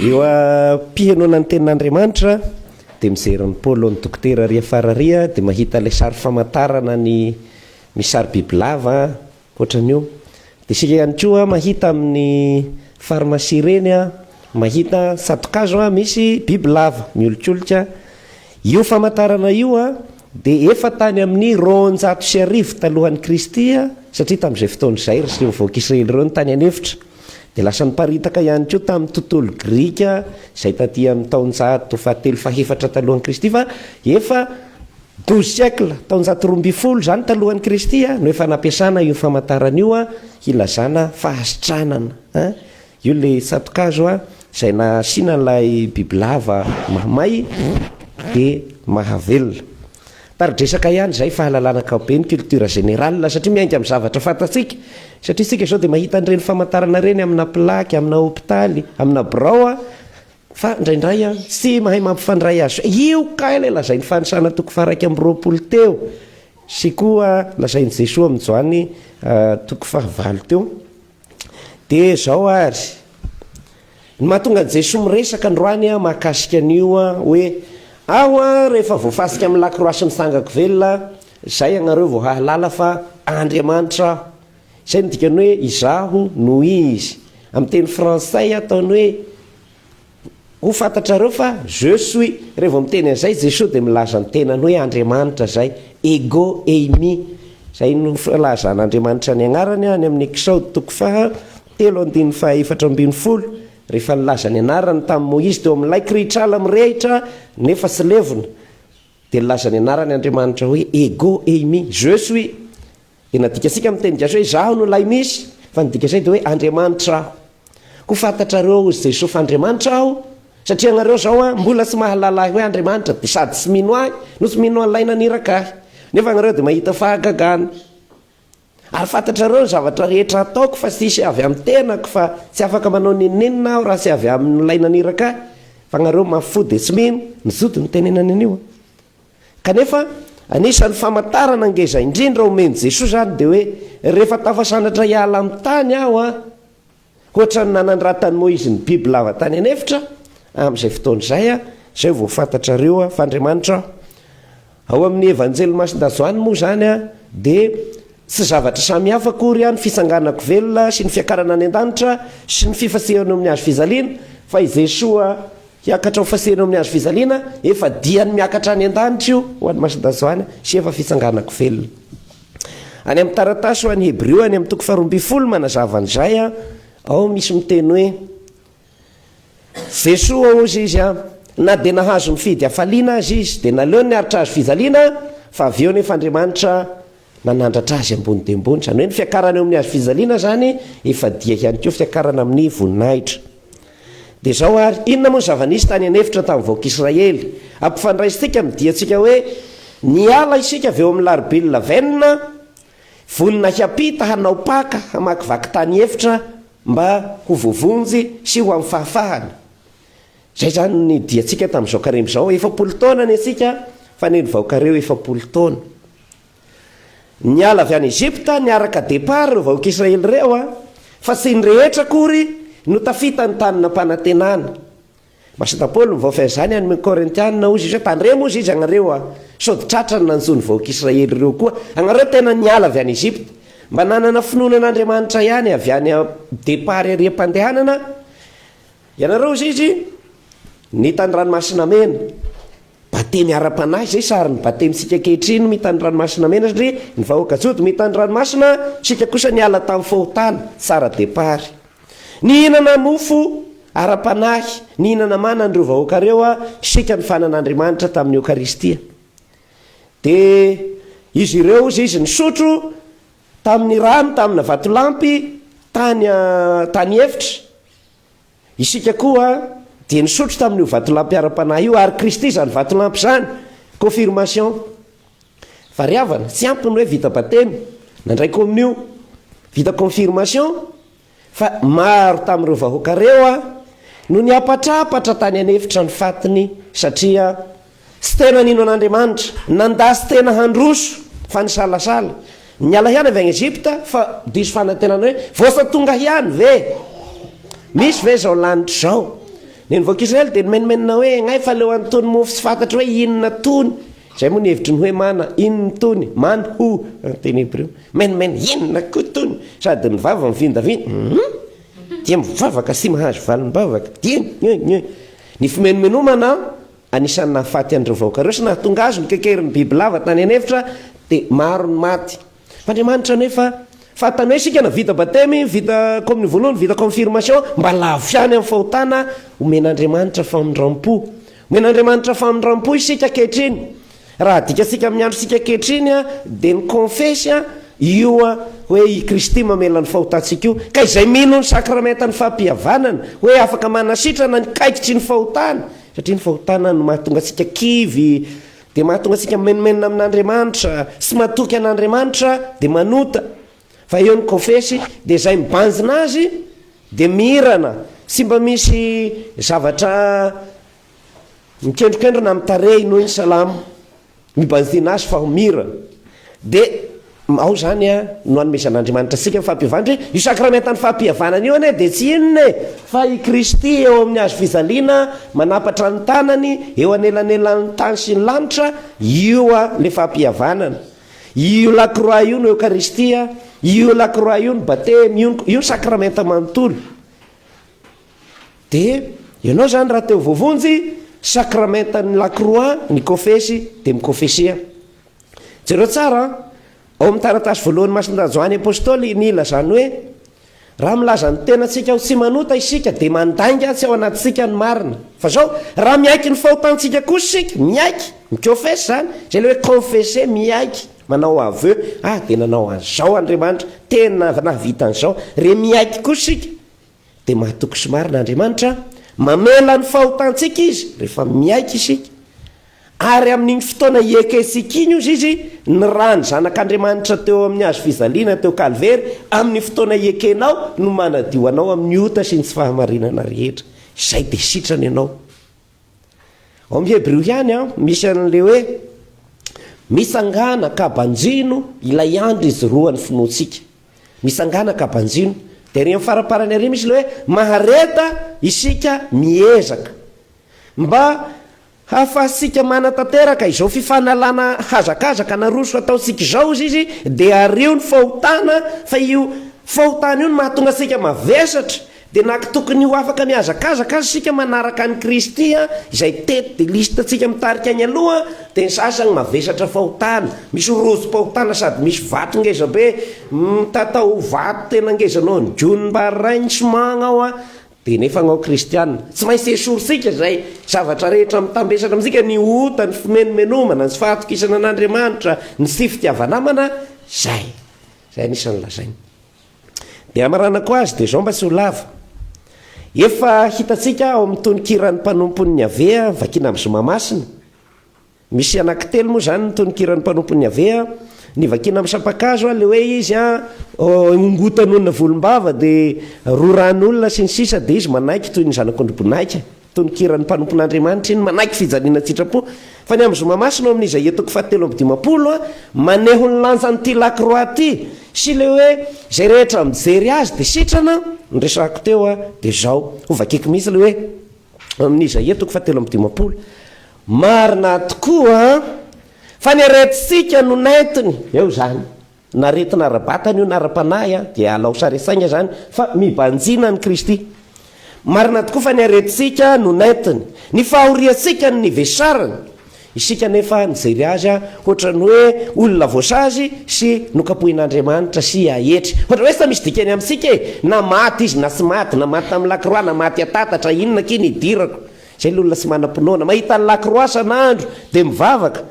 Eo am-pihenoana ny tenin'Andriamanitra dia mijery ny polo ny dokotera ary afara ary dia mahita ilay sary famantarana ny misy sary bibilava ohatran'io. Dia isika ihany koa mahita amin'ny pharmacie ireny mahita tsato-kazo misy bibilava miolikolika. Io famantarana io dia efa tany amin'ny 1200 talohan'i Kristy satria tamin'izay fotoana izay ry ireo vahoaka Israely ireo no tany an'efitra. Dia lasa niparitaka ihany koa tamin'ny tontolo grika izay taty amin'ny taonjato fahatelo fahefatra talohan'i Kristy fa efa 12 siècle, taonjato 12 izany talohan'i Kristy no efa nampiasana io famantarana io hilazana fahasitranana. Io ilay tsato-kazo izay nasiana ilay bibilava mahamay dia mahavelona. Tari-dresaka ihany izay fahalalana ankapobeny, culture générale, satria miainga amin'ny zavatra fantatsika. Satria isika izao dia mahita an'ireny famantarana ireny amina plaque, amina hopitaly, amina birao, fa indraindray tsy mahay mampifandray azy hoe io kay ilay lazain'ny fanisana toko faha-21 teo sy koa lazain'i Jesoa amin'i Joany toko fahavalo teo. Dia izao ary, ny mahatonga an'i Jesoa miresaka androany mahakasika an'io hoe, Aho rehefa voafasika amin'ny lakroa sy mitsangako velona, izay ianareo vao hahalala fa Andriamanitra Aho. Izay no dikany hoe Izaho no Izy. Amin'ny teny frantsay ataony hoe Ho fantatrareo fa je suis. Rehefa vao miteny an'izay Jesoa dia milaza ny tenany hoe Andriamanitra izay, ego eimi. Izay no filazan'Andriamanitra ny agnarany any amin'ny Eksaody toko faha telo andininy faha 14, rehefa nilaza ny anarany tamin'i Moizy teo amin'ilay kirihitr'ala mirehitra nefa tsy levona, dia nilaza ny anarany Andriamanitra hoe ego eimi, je suis. Dia nadikasika amin'ny teny gasy hoe izaho no ilay misy, fa ny dikazay dia hoe Andriamanitra aho. Koa fantatrareo hozy Jesoa fa Andriamanitra aho, satria ianareo izao an, mbola tsy mahalala ahy hoe Andriamanitra, dia sady tsy mino ahy no tsy mino an'ilay naniraka ahy. Nefa ianareo dia mahita fahagagana. Ary fantatrareo ny zavatra rehetra ataoko fa tsisy avy amin'ny tenako fa tsy afaka manao n'inon'inona aho raha tsy avy amin'ilay naniraka ahy. Fa ianareo mafy fo dia tsy mino. Ny Jody no tenenany an'io an. Kanefa, anisan'ny famantarana ngeza indrindra omen'i Jesoa izany dia hoe, Rehefa tafasandratra hiala amin'ny tany Aho, hoatran'ny nanandratan'i Moizy ny biby lava tany an'efitra, amin'izay fotoana izay, izay vao fantatrareo fa Andriamanitra Aho. Ao amin'ny Evanjelin'i Masindahy Joany moa izany dia tsy zavatra samy hafa akory ny fitsanganako velona sy ny fiakarana any an-danitra sy ny fifasihana eo amin'ny hazo fijaliana, fa i Jesoa Hiakatra ho fasena eo amin'ny hazo fijaliana, efa diany miakatra any an-danitra io ho an'i Masindahy Joany sy efa fitsanganako velona. Any amin'ny taratasy ho an'ny Hebrio any amin'ny toko faharoambinifolo manazava an'izay, ao misy miteny hoe, Jesoa hozy izy an, na dia nahazo nifidy hafaliana aza izy dia naleony niaritra hazo fijaliana fa avy eo nefa Andriamanitra Nanandratra azy ambony dia ambony, izany hoe ny fiakarana eo amin'ny hazo fijaliana izany efa dia ihany koa fiakarana amin'ny voninahitra. Dia izao ary, inona moa ny zava-nisy tany an'efitra tamin'ny vahoaka Israely? Ampifandraisintsika amin'ny diantsika hoe niala isika avy eo amin'ny Larbil Laven, vonona hiampita hanao Paka, hamakivaky tany efitra mba ho voavonjy sy ho amin'ny fahafahana. Izay izany ny diantsika tamin'izao karemy izao, 40 taona ny antsika fa ny an'ny vahoakareo 40 taona. Niala avy any Egypta niaraka départ ireo vahoaka Israely ireo a, fa tsy ny rehetra akory no tafita ny tany nampanantenana. Masina Paoly mivaofy an'izany any amin'ny Korintiana hozy izy hoe tandremo hozy izy agnareo a, sao dia tratra ny nanjo ny vahoaka Israely ireo koa, agnareo tena niala avy any Egypta, mba nanana finoana an'Andriamanitra ihany avy any départ ery am-pandehanana, ianareo hozy izy nita ny ranomasina mena. Batemy ara-panahy, izay sarin'ny batemintsika ankehitriny mita ny ranomasina mena satria ny vahoaka jody mita ny ranomasina, isika kosa niala tamin'ny fahotana, tsara départ. Nihinana mofo ara-panahy, nihinana mana an'ireo vahoaka ireo isika nifanan'Andriamanitra tamin'ny Eokaristia. Dia izy ireo hozy izy nisotro tamin'ny rano tamina vatolampy tany tany efitra, Isika koa dia nisotro tamin'io vatolampy ara-panahy io, ary Kristy izany vatolampy izany. Confirmation. Fa ry havana, tsy ampy ny hoe vita batemy, nandray kominio, vita confirmation, fa maro tamin'ireo vahoaka ireo no niapatrapatra tany an'efitra ny fatiny satria Tsy tena nino an'Andriamanitra, nandà sy tena handroso, fa nisalasala. Niala ihany avy any Egypta, fa diso fanantenana hoe, Voasa tonga ihany ve? Misy ve izao lanitra izao? Ny an'ny vahoaka Israely dia nimenomenona hoe, Ngay fa leo an'itony mofo tsy fantatro hoe inona tony. Izay moa ny hevitry ny hoe mana, inona itony, man hu, amin'ny teny hebreo. Menomenona, inona koa itony? Sady ny vava mivindavinda, hum! Dia mivavaka sy mahazo valim-bavaka. Dia nyo nyo. Ny fimenomenomana anisan'ny nahafaty an'ireo vahoaka ireo sy nahatonga azy nokekerin'ny bibilava tany an'efitra dia maro ny maty. Fa Andriamanitra anefa fantany hoe isika na vita batemy, vita kominio voalohany, vita confirmation, mba lavo ihany amin'ny fahotana, omen'Andriamanitra famindram-po. Omen'Andriamanitra famindram-po isika ankehitriny. Raha adikatsika amin'ny androntsika ankehitriny dia ny konfesy io hoe i Kristy mamela ny fahotantsika io. Ka izay mino ny sakramentan'ny fampihavanana hoe afaka manasitrana ny kaikitry ny fahotana, satria ny fahotana no mahatonga antsika kivy, dia mahatonga antsika mimenomenona amin'Andriamanitra, tsy matoky an'Andriamanitra dia manota. Fa eo ny konfesy dia izay mibanjina azy dia mirana, tsy mba misy zavatra Mikendrokendrona amin'ny tarehiny hoy ny salamo, mibanjina azy fa ho mira. Dia ao izany no anomezan'Andriamanitra antsika ny fampihavanana hoe io sakramentan'ny fampihavanana io anie dia tsy inona e, fa i Kristy eo amin'ny hazo fijaliana manampatra ny tanany eo anelanelan'ny tany sy ny lanitra, io ilay fampihavanana. Io lakroa io no Eokaristia, io lakroa io no batemy, io io ny sakramenta manontolo. Dia ianao izany raha te ho voavonjy, sakramentan'ny lakroa ny kofesy dia mikofesia. Jereo tsara an, ao amin'ny taratasy voalohan'i Masindahy Joany Apostoly ny ilazany hoe, raha milaza ny tenantsika ho tsy manota isika dia mandainga tsy ao anatintsika ny marina. Fa izao, raha miaiky ny fahotantsika kosa isika, miaiky, mikofesy izany, izay ilay hoe confesser, miaiky, manao aveu, ah dia nanao an'izao Andriamanitra, tena nahavita an'izao, re miaiky kosa isika, Dia mahatoky sy marina Andriamanitra, mamela ny fahotantsika Izy rehefa miaiky isika. Ary amin'iny fotoana iekentsika iny, hozy Izy, ny ràn'ny Zanak'Andriamanitra teo amin'ny hazo fijaliana teo Kalvery, amin'ny fotoana iekenao no manadio anao amin'ny ota sy ny tsy fahamarinana rehetra. Izay dia sitrana ianao. Ao amin'ny Hebrio ihany an, misy an'ilay hoe, Mitsangàna ka banjino ilay andry ijoroan'ny finoantsika. Mitsangàna ka banjino. Dia ery amin'ny faraparany ery misy ilay hoe, Mahareta isika miezaka. Mba hahafahantsika manatanteraka izao fifanalana hazakazaka naroso hataontsika izao, hozy izy, dia ario ny fahotana, fa io fahotana io no mahatonga antsika mavesatra. Dia na tokony ho afaka mihazakazaka aza isika manaraka an'i Kristy izay tête de liste antsika mitarika any aloha dia ny sasany mavesatra fahotana, misy rojom-pahotana sady misy vato ngeza be mitatao vato tena ngeza noho ny gonim-bary sy manga ao dia nefa agnao kristiana. Tsy maintsy esorintsika izay zavatra rehetra mitambesatra amintsika, ny ota, ny fimenomenomana, ny tsy fahatokisana an'Andriamanitra, ny tsy fitiava-namana, izay. Izay anisan'ny lazainy. Dia hamaranako azy dia izao mba tsy ho lava. Efa hitantsika ao amin'ny tononkiran'ny mpanompon'ny Yaveh vakiana amin'ny zoma masina. Misy anankitelo moa izany ny tononkiran'ny mpanompon'ny Yaveh. Ny vakiana amin'ny sampan-kazo ilay hoe izy ongotan'olona volombava dia roran'olona sy ny sisa dia izy manaiky toy ny zanak'ondry bonaika. Tononkiran'ny mpanompon'Andriamanitra iny, manaiky fijaliana an-tsitrapo. Fa ny amin'ny Zoma Masina ao amin'ny Izaia toko fahatelo amby dimampolo, maneho ny lanjan'ity lakroa ity, sy ilay hoe izay rehetra mijery azy dia sitrana, ny resahako teo dia izao, hovakiko mihitsy ilay hoe ao amin'ny Izaia toko fahatelo amby dimampolo, Marina tokoa fa ny aretintsika no nentiny, eo izany, Na aretina ara-batana io na ara-panahy dia alao sary an-tsaina izany fa mibanjina an'i Kristy. Marina tokoa fa ny aretintsika no nentiny, ny fahoriantsika no nivesarany. Isika anefa nijery azy hoatran'ny hoe olona voasazy sy nokapohin'Andriamanitra sy aetry. Hoatran'ny hoe tsy misy dikany amintsika e! Na maty izy na tsy maty, na maty tamin'ny lakroa na maty an-tatatra, inona akia ny idirako? Izay ilay olona tsy manam-pinoana. Mahita ny lakroa isan'andro dia mivavaka.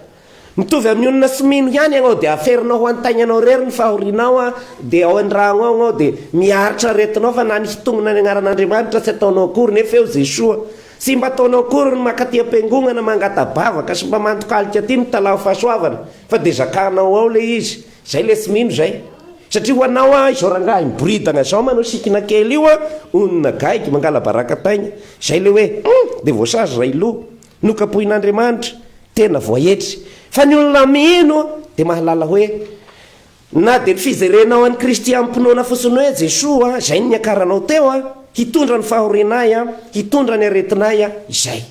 Mitovy amin'ny olona tsy mino ihany ianao dia aferinao ho an-taignanao irery ny fahorianao an, dia ao an-dragno ao ianao dia miaritra aretinao fa na ny hitonona ny agnaran'Andriamanitra tsy ataonao akory nefa eo Jesoa. Tsy mba ataonao akory ny makaty am-piangonana mangata-bavaka sy mba mandokalika aty mitalaho fahasoavana fa dia zakanao ao ilay izy. Zay ilay tsy mino zay. Satria ho anao an, izao rangahy miboridagna izao manao sikina kely io an, onona gaigy mangala-baraka taigna. Zay ilay hoe hum! dia voasazy railoha. Nokapohin'Andriamanitra. Tena voaetry. Fa ny olona mino dia mahalala hoe na dia ny fijerenao an'i Kristy amim-pinoana fotsiny hoe Jesoa, izay no niakaranao teo, hitondra ny fahorianay an, hitondra ny aretinay an, izay.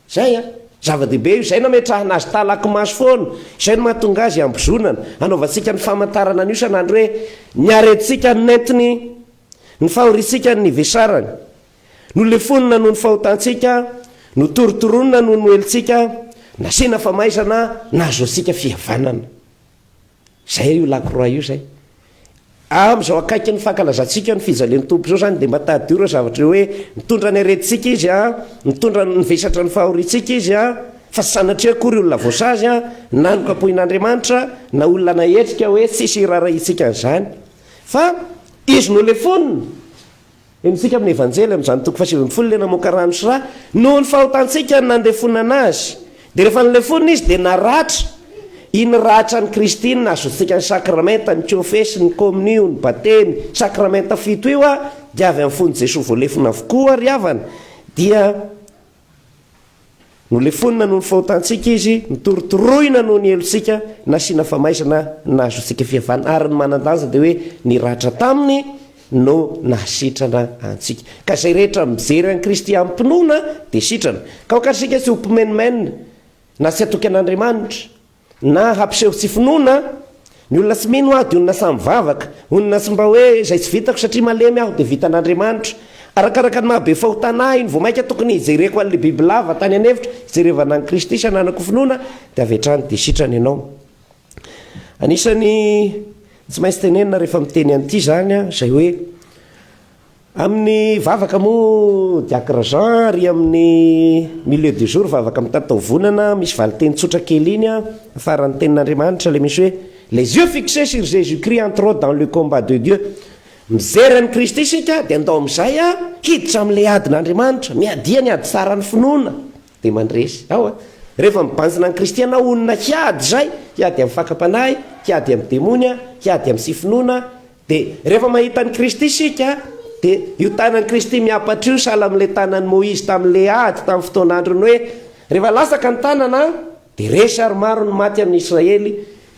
Izay an! Zava-dehibe io, izay nametrahana azy talaky maso foana, izay no mahatonga azy hambozonana, hanaovantsika ny famantarana an'io isan'andro hoe ny aretintsika no nentiny, ny fahoriantsika no nivesarany, nolefonina noho ny fahotantsika, notorontoronina noho ny helotsika, nasiana famaizana, nahazoantsika fihavanana. Zay io lakroa io zay. Amin'izao akaikin'ny fankalazantsika ny fijalian'ny Tompo izao izany dia mba tadidio ireo zavatra ireo hoe mitondra ny aretintsika Izy a, mitondra ny vesatra ny fahoriantsika Izy a, fa tsy sanatria akory olona voasazy a, na nokapohin'Andriamanitra, na olona nahetrika hoe tsisy iraharahiantsika an'izany. Fa Izy nolefonina. Henontsika amin'ny Evanjely amin'izany toko fahasivy ambin'ny folo ilay namoaka rano sy ra, noho ny fahotantsika no nandefonana Azy. Dia rehefa nolefonina Izy dia naratra. Iny ratran'i Kristy iny nahazoantsika ny sakramenta, ny kofesy, ny komonio, ny batemy, sakramenta fito io dia avy amin'ny fon'i Jesoa voalefona avokoa ry havana. Dia. Nolefonina noho ny fahotantsika Izy, notorotoroina noho ny helotsika, nasiana famaizana nahazoantsika fihavanana, ary ny manan-danja dia hoe ny ratra taminy no nahasitrana antsika. Ka izay rehetra mijery an'i Kristy amim-pinoana dia sitrana. Ka aoka ary isika tsy ho mpimenomenona na tsy hatoky an'Andriamanitra. Na hampiseho tsy finoana, ny olona tsy mino aho dia olona samy mivavaka, olona tsy mba hoe izay tsy vitako satria malemy aho dia vitan'Andriamanitra. Arakaraka ny maha be fahotana ahy no vao mainka tokony hijereko an'ilay bibilava tany an'efitra, hijerevana an'i Kristy sy hananako finoana dia avy hatrany dia sitrana ianao. Anisan'ny tsy maintsy tenenina rehefa miteny an'ity izany aho izay hoe Amin'ny vavaka moa Diacre Jean ary amin'ny milieu du jour vavaka mitataovonana misy valinteny tsotra kely iny an, faran'ny tenin'Andriamanitra ilay misy hoe les yeux fixés sur Jésus-Christ entrons dans le combat de Dieu. Mijery an'i Kristy isika dia andao amin'izay an hiditra amin'ilay adin'Andriamanitra, miadia ny ady tsaran'ny finoana dia mandresy. Ao an. Rehefa mibanjina an'i Kristy ianao honina hiady izay, hiady amin'ny fakam-panahy, hiady amin'ny demony, hiady amin'ny tsy finoana, Dia rehefa mahita an'i Kristy isika, dia io tanan'i Kristy miampatra io sahala amin'ilay tanan'i Moizy tamin'ilay ady tamin'ny fotoan'androny hoe, rehefa latsaka ny tanana, dia resy ary maro ny maty amin'ny Israely,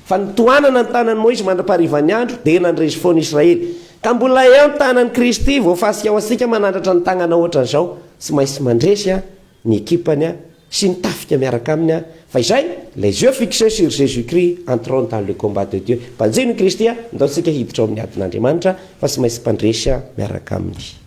fa nitohanana ny tanan'i Moizy mandra-paharivan'ny andro, dia nandresy foana Israely. Ka mbola eo ny tanan'i Kristy, voafasika ho antsika manandratra ny tagnana ohatran'izao, tsy maintsy mandresy an! ny ekipany sy ny tafika miaraka aminy fa izay, les yeux fixés sur Jésus Christ entrons dans le combat de Dieu, banjino i Kristy ndao tsika hiditra ao amin'ny adin'Andriamanitra fa tsy maintsy mpandresy miaraka aminy.